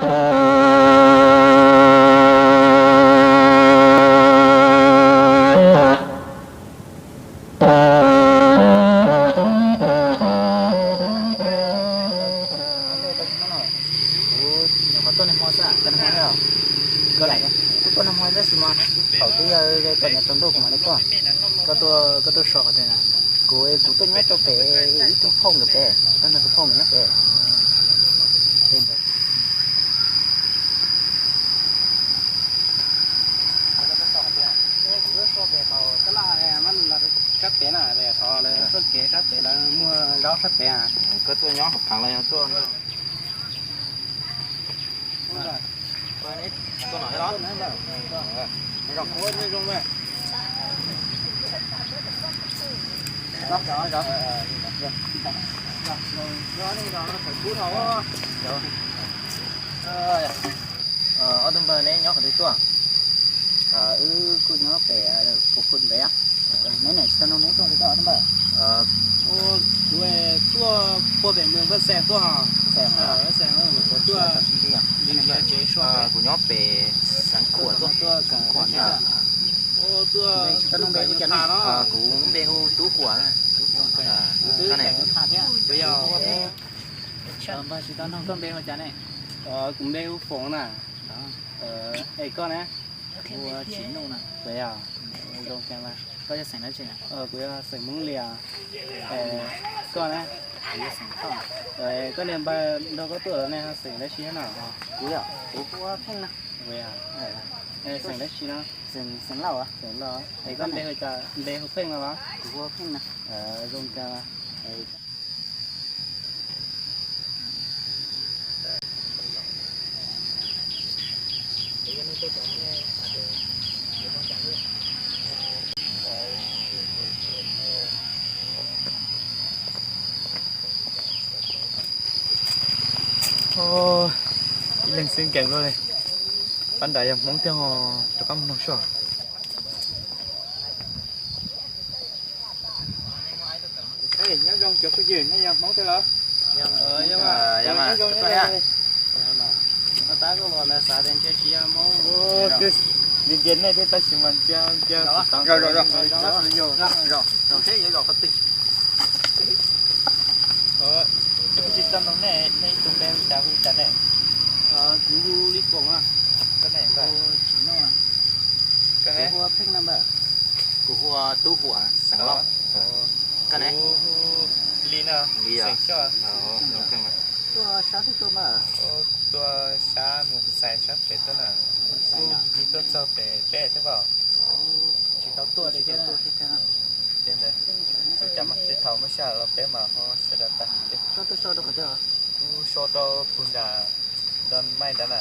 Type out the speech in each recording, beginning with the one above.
Kuv nyuam qhuav tuaj nag hmo xwb, koj nag hmo thiab los? Kuv tuaj nag hmo tab sis mas thaum twg yog txom nyem tsaus ntuj kuv mam li tuaj. Koj tuaj, koj tuaj so qhov twg na? Kuv, kuv tuaj nyob rau pem ib tug phooj ywg pem, tsis tau nrog tus phooj ywg nyob pem. Kuv tuaj so pem, tab laj sab pem na, thov lawv txoj kev sab pem lawv muag zaub sab pem. Koj tuaj nyob hauv phav los yog tuaj? Tuaj no los? Ob tug npawg, neb nyob qhov twg tuaj? Wb kuj nyob pem Phu Khu ntev. Neb niam tsis tau nug neb tuaj qhov twg tuaj ob tug npawg? Kuv tuaj puag pem Mws Vaj Xees tuaj. Vaj Xees, kuv tuaj li nrhiav tsev so. Kuv nyob pem Xeev Khuam tuaj. Kuv npe hu Tub Huam. Koj ne? Npawg, tsis tau nug koj npe hu cas ne? Kuv npe hu Foom na. Es koj ne? Kuv hu Tsim Nuj na. Zoo, koj yog xeem dab tsi? Kuv yog xeem Hmoob Lias. Koj ne? Koj niag npawg nrog koj tuaj los nej ho xeem dab tsi thiab no? Kuv, kuv hu ua Pheej na. Xeem dab tsi no? Xeem Lauj. Xeem Lauj. Es koj npe hu cas, npe hu Pheej no los? Kuv hu ua Pheej na. Zoo cas. Ib leeg xwb nkees luaj li. Pab nrad yog Hmoob thiab ho, rov qab mus noog soj. Nyob zoo cov phooj ywg, neb yog Hmoob thiab los? Tab koj los ntawd xav tias ntshe tsis yog Hmoob. Nti nti nej thiab tab sis mas nti nti. Tsis tau noog nej, nej ib tug npe hu cas hu cas ne? Kuv hu Li Foom. Koj ne? Kuv hu Pheej na npawg. Kuv hu Tub Huam, xeem Lauj. Koj ne? Kuv hu Li na, xeem Xyooj. Tuaj sab twg tuaj npawg? Tuaj sab mus Xais sab pem tuaj na. Kuv tuaj txog pem peb thiab pom. Tsis tau tuaj li thiab. Ua cas mas tej thaum muaj sij hawm los peb mam ho sawv daws tag. Koj tuaj so rau qhov twg? Kuv so rau puag nram Don Maij nrad na.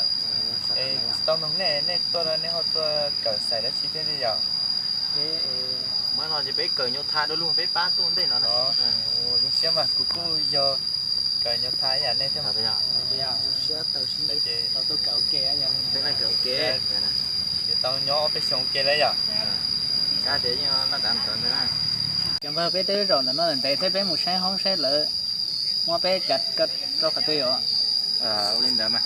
Es tsis tau noog nej, nej tuaj no nej ho tuaj kawm Xais dab tsi thiab ne yom? Muab no ces peb kawm nyuj tha dua lug peb pab tuaj ntej no. Zoo siab mas kuv kuj yog kawm nyuj tha ib yam nej thiab. Ces tau nyob ob peb xyoos ua ke lawm yom. Cov npawg, peb twb zaum ntawm no ntev thiab, peb mus saib hoob saib lawv muab peb kav rau qhov twg yom. Ua li ntawd mas.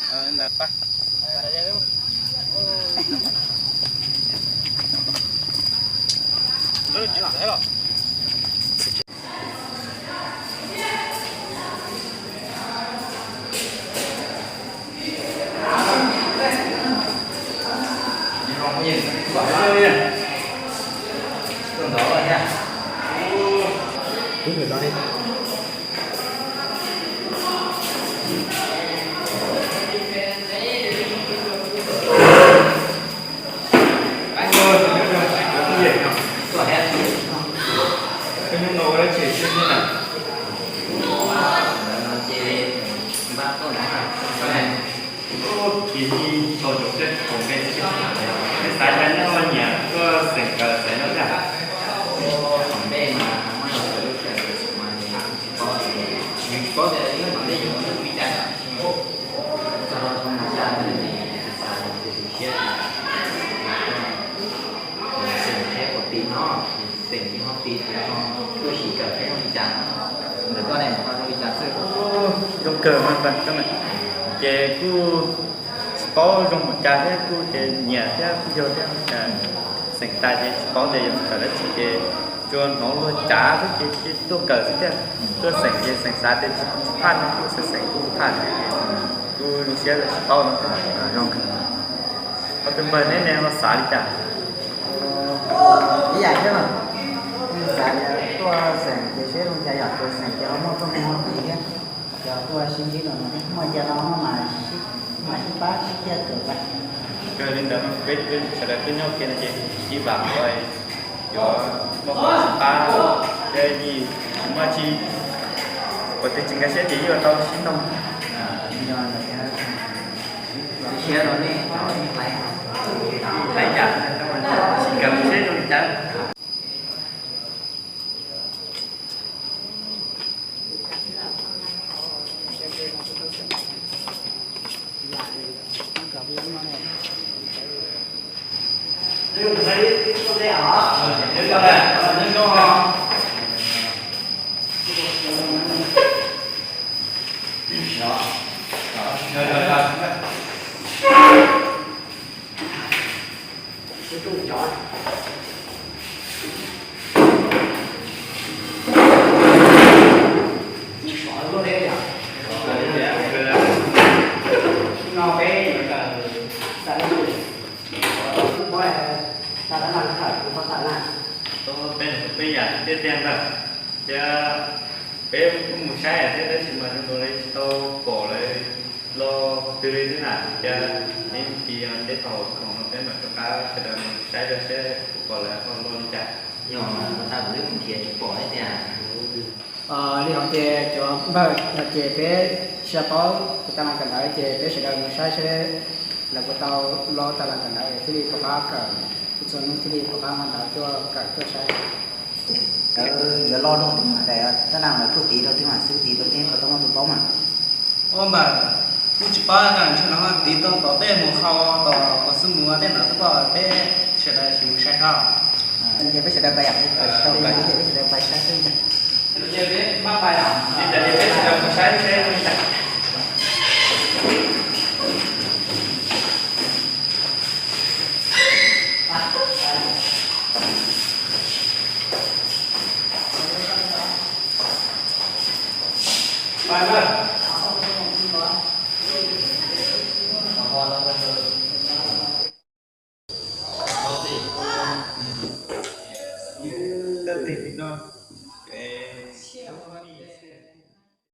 Ib tug xav nyob nyiam tuaj xeem kawm xav nyob tiag. Yus tsis paub tias yog tom ntej yus mus li cas. Txog rau thoob mus tsa ntawd xav tias tu siab, xeem saib puas ti no, xeem li ho ti tias ho tuaj sim kawm saib zoo li cas no. Ntawm koj ne ho zoo li cas xwb? Zoo kawg mas, ces kuj Paub zoo mus cas thiab, kuj ces nyiam thiab kuj yog thiab. Xeem tas ces tsis paub tias yuav kawm dab tsi ces tsuas hnov luag cav xwb ces tuaj kawm xwb tiag. Tuaj xeem ces xeem xav tias tsis phaj no kuj xeem xeem kuj phaj, kuj zoo siab tsis paub no. Ob tug npawg neb ne ho xav li cas? Ib yam thiab mas, xav tias tuaj xeem ces seb zoo cas, yog tuaj xeem ces ho muaj txoj hmoo ho tid thiab. Cov tuaj sib ntsib no thiab, muaj cia no mas, mam sib pab sib thiaj kawm pais. Yog li ntawd peb sawv daws tuaj nyob kiag no ces sib vam yuav muaj qhov sib pab, thiab yim tsis muaj tsis, uas twg tsis nkag siab ces yuav tau sib noog. Yog ntawd thiab, zoo siab rau nej cov hlais, hlais yam, sib kawm seb zoo li cas. Peb yam tiag tiag ntag, thiab peb kuj mus saib thiab tab sis mas zoo nkaus li tsis tau pom lawv los twg li xwb na. Ces neb mus kis teb thaum khoom no peb mam rov qab sawv daws mus saib rau seb puas pom lawv ho los li cas. Yog tas kuv twb mus nrhiav tsis pom thiab tiag. Li hais tias cov npawg no ces peb tsis paub tus tas las kawm ntawv ces peb sawv daws mus saib seb lawv puas tau los tas las kawm ntawv thiaj li pom qab kawm, ib txhia hnub thiaj li pom qab nqa ntawv tuaj kawm tuaj saib. Lawv yuav los rau twg mas, tas las lawv tuaj tid rau twg mas, xwb tid rau twg puas tau muaj tus paub mas. Ua mas kuj tsis paub, ntshe lawv ho tid tau tom peb mus hau tom qhov xub mus tej ntawd xwb, peb sawv daws tsis mus saib hab. Ces peb sawv daws pais yom, peb sawv daws pais saib xwb. Li cas ces peb sawv daws mus saib seb. Pais mas.